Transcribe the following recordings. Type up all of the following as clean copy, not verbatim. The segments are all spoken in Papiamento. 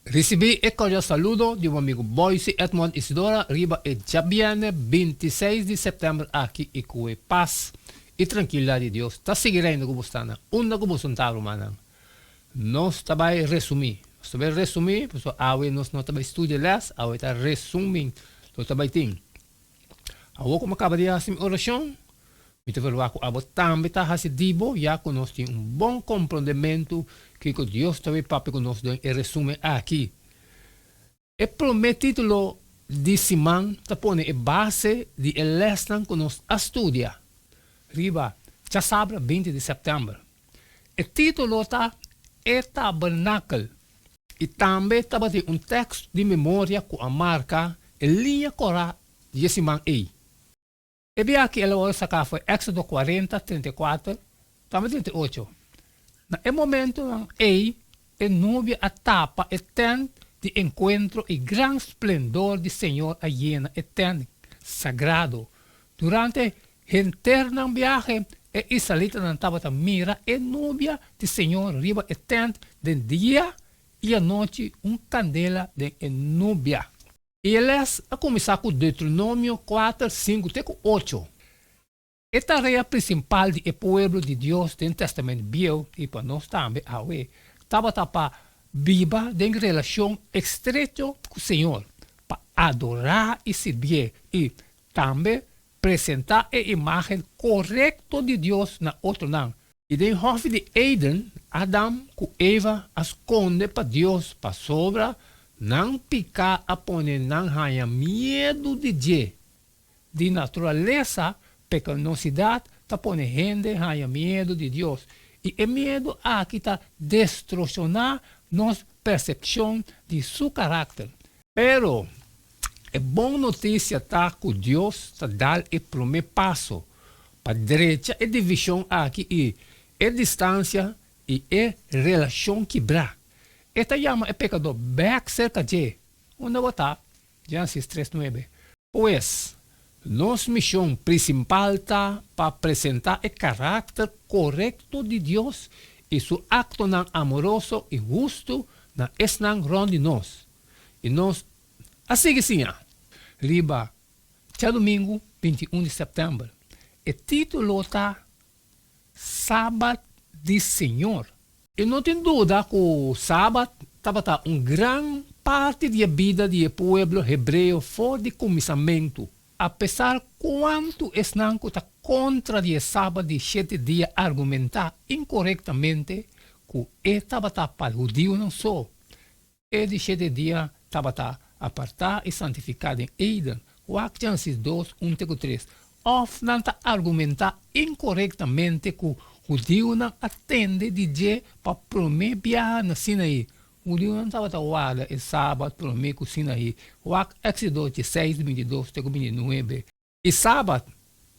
Risibí e kordial saludo di bo amigu Boyce Edmond Isidora riba e djabièrnè bintiseis di sèptèmber aki i ku e pas i trankilidat di Dios ta sigui reina ku bo sta na unda ku bo sunta rumannan. Nos ta bai resumí. Nos ta bai resumí pasobra awe nos no ta bai studia lès, awe ta resumen lo ta bai tin. Awor ku mi a kaba di hasi mi orashon, mi ta verwagt ku abo tambe ta hasi di bo, ya ku nos tin un bon komprondementu kiko Dios ta bai papia ku nos den e resumen aki. E promé título di siman ta pone e base di e lèsnan ku nos a studia riba djasabra binti di sèptèmber. E título ta E Tabernakel i tambe tabatin un tèkst di memoria ku a marka e liña kòrá di e siman ei. E bia aki el a wòrdu saká for Éksodo kuarenta, 34, tambe 38. Na e momentunan ei e nubia a tapa e tènt di enkuentro i gran splendor di Señor a yena e tènt sagrado. Durante henter nan biahe e israelitanan tabata mira e nubia di Señor riba e tènt den dia i anochi un kandela den e nubia. I e lès a kuminsá ku Deuteronomio kuater, sinku te ku ocho. E tarea prinsipal di e pueblo di Dios den Tèstamènt Bieu, i pa nos tambe awe, tabata pa biba den relashon estrecho ku Señor, pa adorá i sirbié, i tambe presentá e imágen korekto di Dios na otronan. I den hòfi di Eden, Adam ku Eva a skonde pa Dios pasobra nan piká a pone nan haña miedu di dje. Di naturalesa, pekanosidat ta pone hende haña miedu di Dios, i e miedu aki ta destroshoná nos persepshon di su karakter. Pero, e bon notisia ta ku Dios ta dal e promé paso pa drecha e divishon aki i e distansia i e relashon kibrá. E ta yama e pekadó bèk serka dje. Unda bo ta? Génesis tres nuebe. Pues, nos mishon prinsipal ta pa presentá e karakter korekto di Dios i su aktonan amoroso i hustu na esnan rònt di nos. I nos a sigui siña riba djadumingu 21 di sèptèmber. E título ta Sabat di Señor. I no tin duda ku Sabat tabata un gran parti di e bida di e pueblo hebreo for di kuminsamentu. Apesar kuantu esnan ku ta kontra di e Sabat di shete dia argumentá inkorektamente ku e tabata pa hudiunan so, E di shete dia tabata apartá i santifiká den Eden, wak Génesis dos, un te ku tres. Òf nan ta argumentá inkorektamente ku hudiunan a tende di dje pa promé biaha na Sinaí. Hudiunan tabata warda e Sabat promé ku Sinaí, wak Éksodo dieseis, bintidos te ku bintinuebe. E Sabat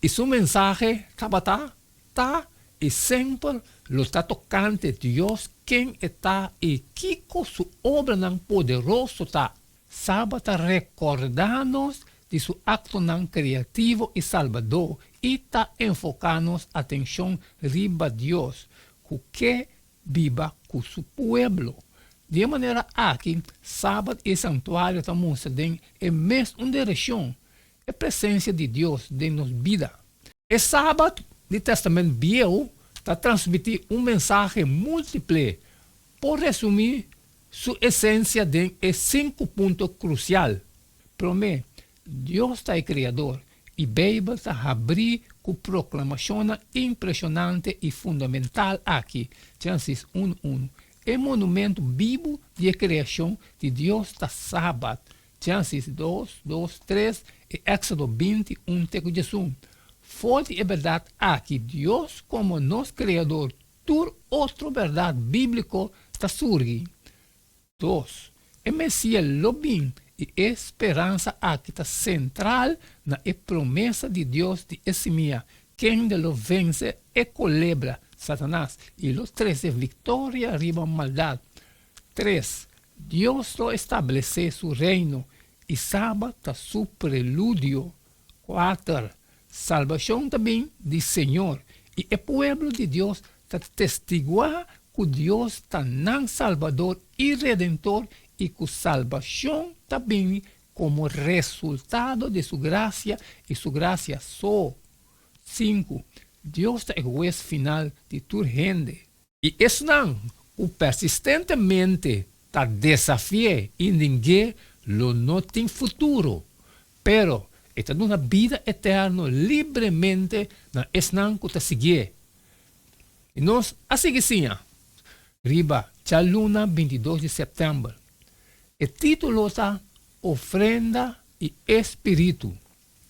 i su mensahe tabata, ta i semper lo ta tokante Dios ken e ta i kiko su obranan poderoso ta. Sabat ta rekordá nos di su aktonan kreativo i salbadó i ta enfoká nos atenshon riba Dios ku ke biba ku su pueblo. Di e manera aki Sabat i e santuario ta mustra den e mes un direkshon, E presencia di Dios den nos bida. E Sabat di Testament Bieu ta transmiti un mensahe multiple. Por resumi su esencia den e sinku punto crucial. Prome, Dios ta e Creador i Bijbel ta habri cu proclamacionnan impresionante i fundamental aki, Genesis unu unu. E monumento bibu di e creacion di Dios ta Sabat. Génesis dos, dos, tres i Éksodo 20, un te ku 11. For di e bèrdat aki, Dios komo nos Kreador, tur otro bèrdat bíbliko ta surgi. Dos, e Mesías lo bin i e speransa aki ta sentral na e promesa di Dios di e simia, kende lo vense e kolebra, Satanas, i lo trese viktoria riba maldat. Tres, Dios lo establesé su Reino i Sabat ta su preludio. Kuater, Salbashon ta bin di Señor i e pueblo di Dios ta testiguá ku Dios ta nan Salbador i Redentor i ku salbashon ta bini komo resultado di su grasia i su grasia so. Sinku, Dios ta e Hues final di tur hende. I esnan ku persistentemente ta desafi'é i ning'é lo no tin futuro, pero e ta duna bida eterno libremente na esnan ku ta siguié. I nos a sigui siña riba djaluna 22 di sèptèmber. E título ta Ofrenda i e Spiritu.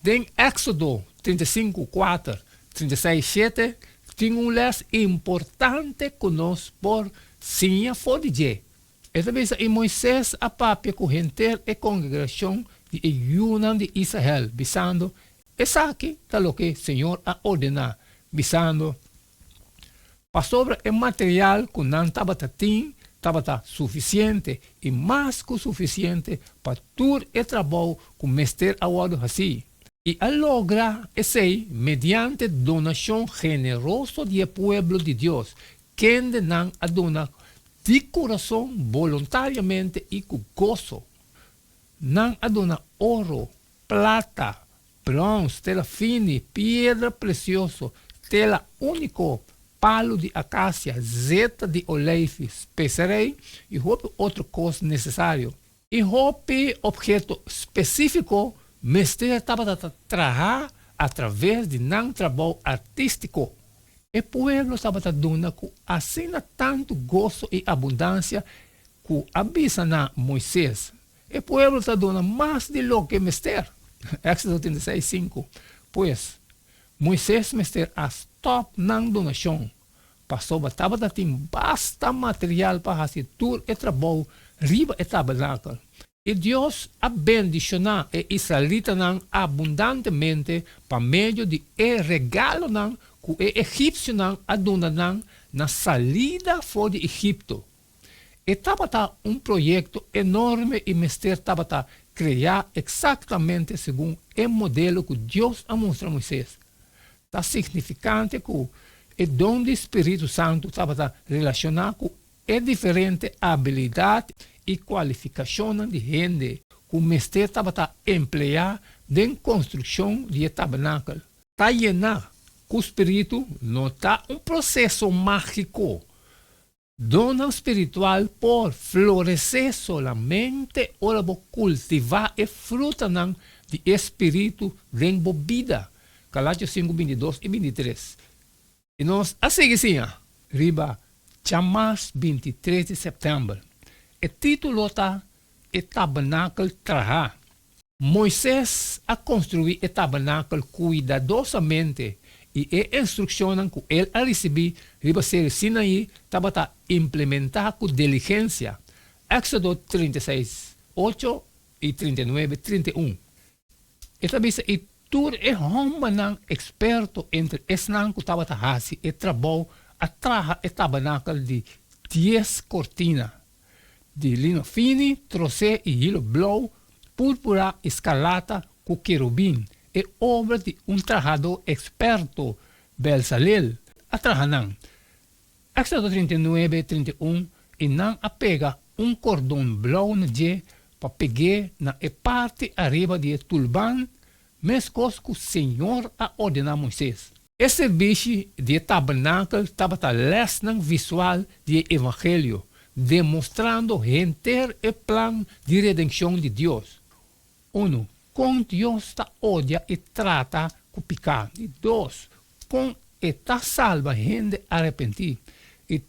Den Éksodo 35, 4, 36, 7 tin un lès importante ku nos por siña for di dje. E ta bisa, I Moises a papia ku henter e kongregashon di e yunan di Israel, bisando, Esaki ta loke señor a ordená, bisando, Pasobra e material ku nan tabata tin tabata sufisiente i mas ku sufisiente pa tur e trabou ku mester a wòrdu hasí. I a logra esei mediante donashon generoso di e pueblo di Dios, kende nan a duna di kurason boluntariamente i ku goso. Nan a duna oro, plata, brons, tela fini, piedra presioso, tela úniko, palu di akasia, zeta di oleifi, speserei i hopi otro kos nesesario. I hopi opheto spesífiko mester tabata ta traha atraves di nan trabou artístiko. E pueblo tabata duna ku asina tantu goso i abundansia ku a bisa na Moises, E pueblo ta duna mas di loke mester. Éxodo 36, 5. Pues, Moises mester a stòp nan donashon, pasobra tabata tin basta material pa hasi tur e trabou riba e tabernakel. I Dios a bendishoná e israelitanan abundantemente pa medio di e regalonan ku e egipsionan a duna nan na salida for di Egipto. E tabata un proyekto enorme i mester tabata kreá eksaktamente segun e modelo ku Dios a mustra Moises. Ta signifikante ku e don di spiritu santu tabata relashoná ku e diferente abilidat i kualifikashonnan di hende ku mester tabata empleá den konstrukshon di e tabernakel. Ta yená ku spiritu no ta un proseso mágiko. Donnan spiritual por floresé solamente ora bo kultivá e frutanan di e spiritu den bo bida. Galatio sinku, 22 i 23. I nos a sigui siña riba djamars 23 di sèptèmber. E título ta E Tabernakel Trahá. Moises a konstruí e tabernakel kuidadosamente i e instrukshonnan ku el a risibí riba Seru Sinaí tabata implementá ku diligensia. Éksodo 36, 8 i 39, 31. E ta bisa, I tur e hòmbernan eksperto entre esnan ku tabata hasi e trabou a traha e tabernakel di dies kortina. Di lino fini, trosé i hilo blou, púrpura i skarlata ku kerubin, e obra di un trahadó eksperto, Belsalel, a traha nan. Éksodo 39, 31 I nan a pega un kordon blou na dje pa peg'é na e parti ariba di e tulban, meskos ku señor a ordená Moises. E sirbishi di e tabernakel tabata lèsnan visual di e evangelio, demostrando henter e plan di redenshon di Dios. Unu, kon Dios ta odia i trata ku piká. Di dos, kon e ta salba hende arepentí. I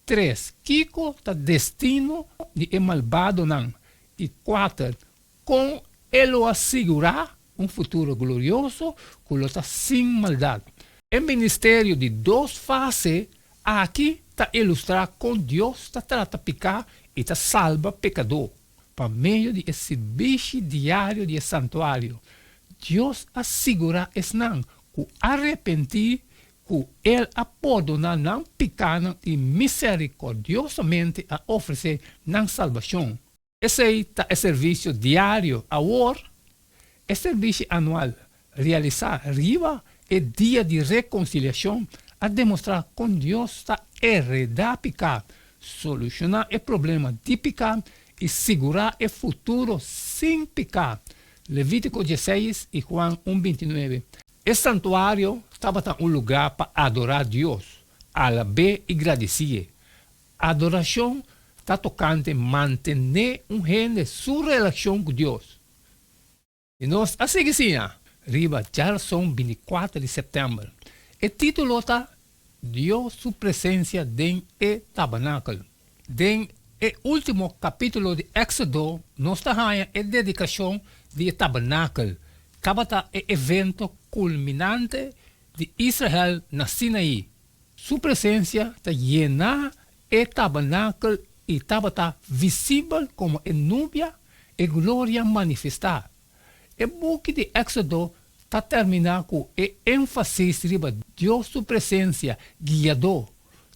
tres, kiko ta destino di e malbadonan. I kuater, Kon e lo a sigurá un futuro glorioso ku lo ta sin maldat? E ministerio di dos fase aki ta ilustrá kon Dios ta trata piká i ta salba pekadó. Pa medio di e sirbishi diario di e santuario, Dios a sigurá esnan ku a repentí ku El a pordoná nan pikánan i miserikordiosamente a ofresé nan salbashon. Esei ta e servisio diario. Awor, e servisio anual realisá riba e Dia di Rekonsiliashon a demostrá kon Dios ta heredá piká, solushoná e problema di piká i sigurá e futuro sin piká. Levítiko diesseis i Juan un bintinuebe. E santuario tabata un lugá pa adorá Dios, alab'é i gradisié. Adorashon ta tokante mantené un hende su relashon ku Dios. I nos a sigui siña riba djarason bintikuater di sèptèmber. E título ta Dios su presensia den e tabernakel. Den e último kapítulo di Éksodo nos ta haña e dedikashon di e tabernakel. Tabata e evento kulminante di Israel na Sinaí. Su presensia ta yena e tabernakel i tabata visibel komo e nubia, e gloria manifestá. E buki di Éksodo ta terminá ku e énfasis riba Dios su presensia guiadó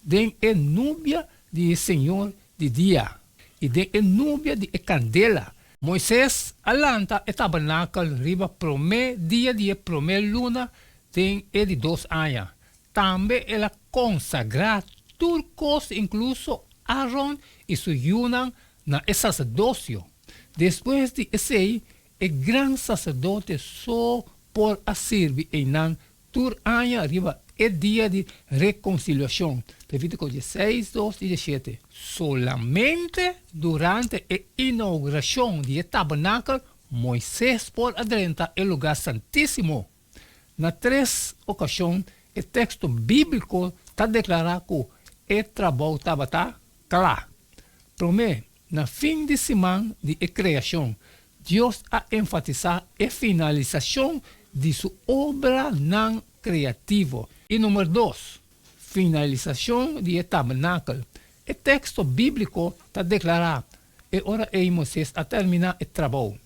den e nubia di e Señor di dia i den e nubia di e kandela. Moises a lanta e tabernakel riba promé dia di e promé luna den e di dos aña. Tambe el a konsagrá tur kos inkluso Aaron i su yunan na e saserdosio. Despues di esei e gran saserdote so por a sirbi einan tur aña riba e Dia di Rekonsiliashon, Levítiko dieseis, dos i diesshete. Solamente durante e inougurashon di e tabernakel Moises por a drenta e lugá santísimo. Na tres okashon e teksto bíbliko ta deklará ku e trabou tabata kla. Promé, na fin di siman di e kreashon, Dios a enfatisá e finalisashon di su obranan kreativo. I number dos, finalisashon di e tabernakel. E teksto bíbliko ta deklará, E ora ei Moises a terminá e trabou.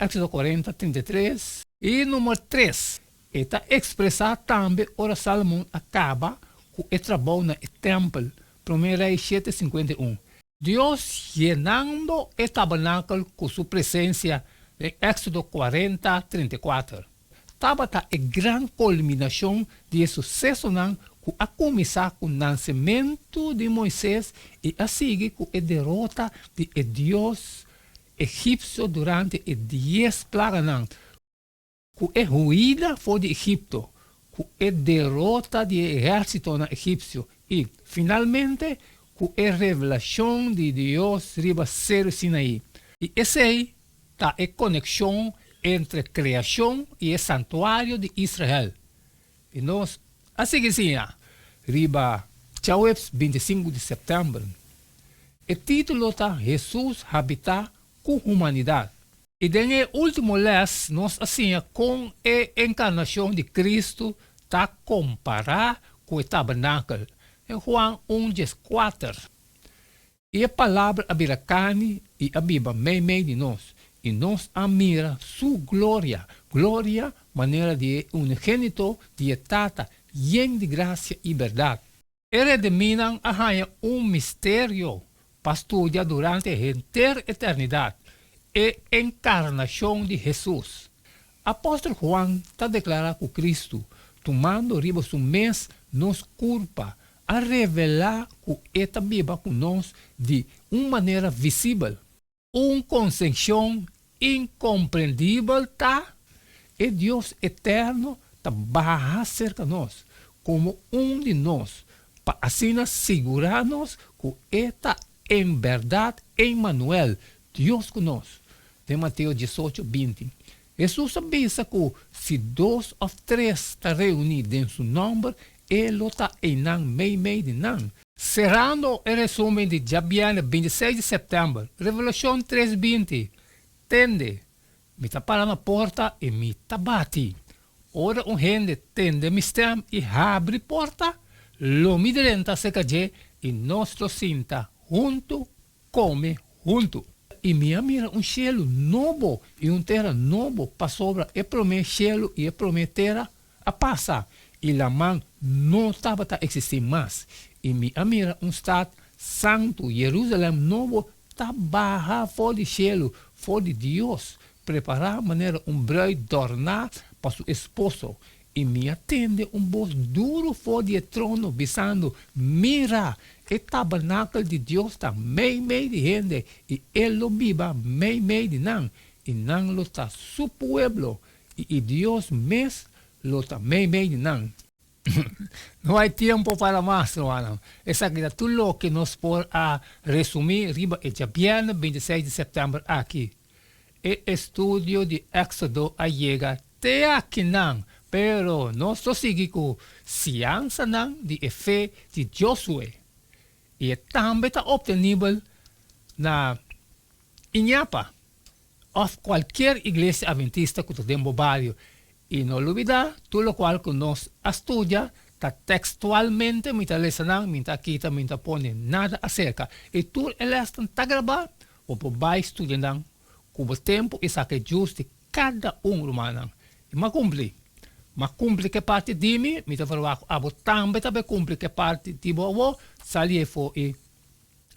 Éxodo 40, 33. I number tres, e ta ekspresá tambe ora Salomon a kaba ku e trabou na e tèmpel, Promé Rei shete, 51. Dios yenando e tabernakel ku su presensia den Éxodo 40, 34, tabata e gran kulminashon di e susesonan ku a kuminsá ku nansementu di Moises i a sigui ku e derota di e dios egipsio durante e dies plaganan, ku e huida for di Egipto, ku e derota di e ehérsitonan egipsio i, finalmente, ku e revelashon di Dios riba Seru Sinaí. I esei ta e konekshon entre kreashon i e santuario di Israel. I nos a sigui siña riba djaweps bintisinku di sèptèmber. E título ta Hesus Habitá ku Humanidat. I den e último lès nos a siña kon e enkarnashon di Kristu ta kompará ku e tabernakel den Juan un dieskuater. I e Palabra a bira karni i a biba meimei di nos, i nos a mira Su gloria, gloria manera di e Unigénito di e Tata, yen di grasia i bèrdat. E redimínan a haña un misterio pa studia durante henter eternidat, e enkarnashon di Hesus. Apòstel Juan ta deklará ku Kristu, tumando riba su mes nos kurpa, a revelá ku e ta biba ku nos di un manera visibel. Un konsepshon inkomprendibel ta, e Dios eterno ta baha serka nos komo un di nos pa asina sigurá nos ku e ta en bèrdat Emmanuel, Dios ku nos. Den Mateo diesocho, binti, Hesus a bisa ku si dos òf tres ta reuní den su nòmber, e lo ta einan meimei di nan. Serando e resumen di djabièrnè bintiseis di sèptèmber, Revelashon tres binti, Tende, mi ta para na porta i mi ta bati. Ora un hende tende mi stèm i habri porta, lo mi drenta serka dje i nos lo sinta huntu kome huntu. I mi a mira un shelu nobo i un tera nobo, pasobra e promé shelu i e promé tera a pasa, i laman no tabata eksistí mas. I mi a mira un stat santu, Jerusalèm nobo, ta baha for di shelu, for di Dios, prepará manera un brùit dòrná pa su esposo. I mi a tende un bos duru for di e trono, bisando, Mira! E tabernakel di Dios ta meimei di hende, i E lo biba meimei di nan, i nan lo ta Su pueblo, i i Dios mes lo ta meimei di nan. No hay tiempo para mas, rumannan. Esaki ta tur loke nos por a resumí riba e djabièrnè bintiseis di sèptèmber aki. E estudio di Éxodo a yega te akinan, pero nos lo sigui ku siansanan di e fe di Josué, i e tambe ta optenibel na Iñapa òf kualkier iglesia adventista ku ta den bo bario. I no lubidá, tur lokual ku nos a studia ta tekstualmente, mi ta lesa nan, mi ta kita, mi ta pone nada aserka. I tur e lèsnan ta grabá, Bo por bai studia nan ku bo tempu i saka e djus di kada un rumannan. I m'a kumpli. M'a kumpli ku e parti di mi, mi ta verwagt ku abo tambe ta bai kumpli ku e parti di bo awor. Sali efo i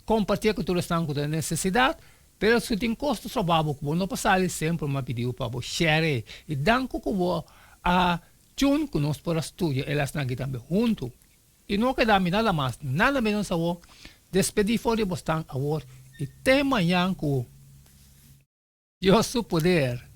kompartié ku tur esnan ku ta den nesesidat. Pero si tin kos ta stroba bo ku bo no por sali, semper m'a pidi bo pa bo share. I danku ku bo a tune ku nos por a studia e lèsnan aki tambe huntu. I no keda mi nada mas, nada menos awor, despedí for di bosnan awor i te mañan ku Dios su poder.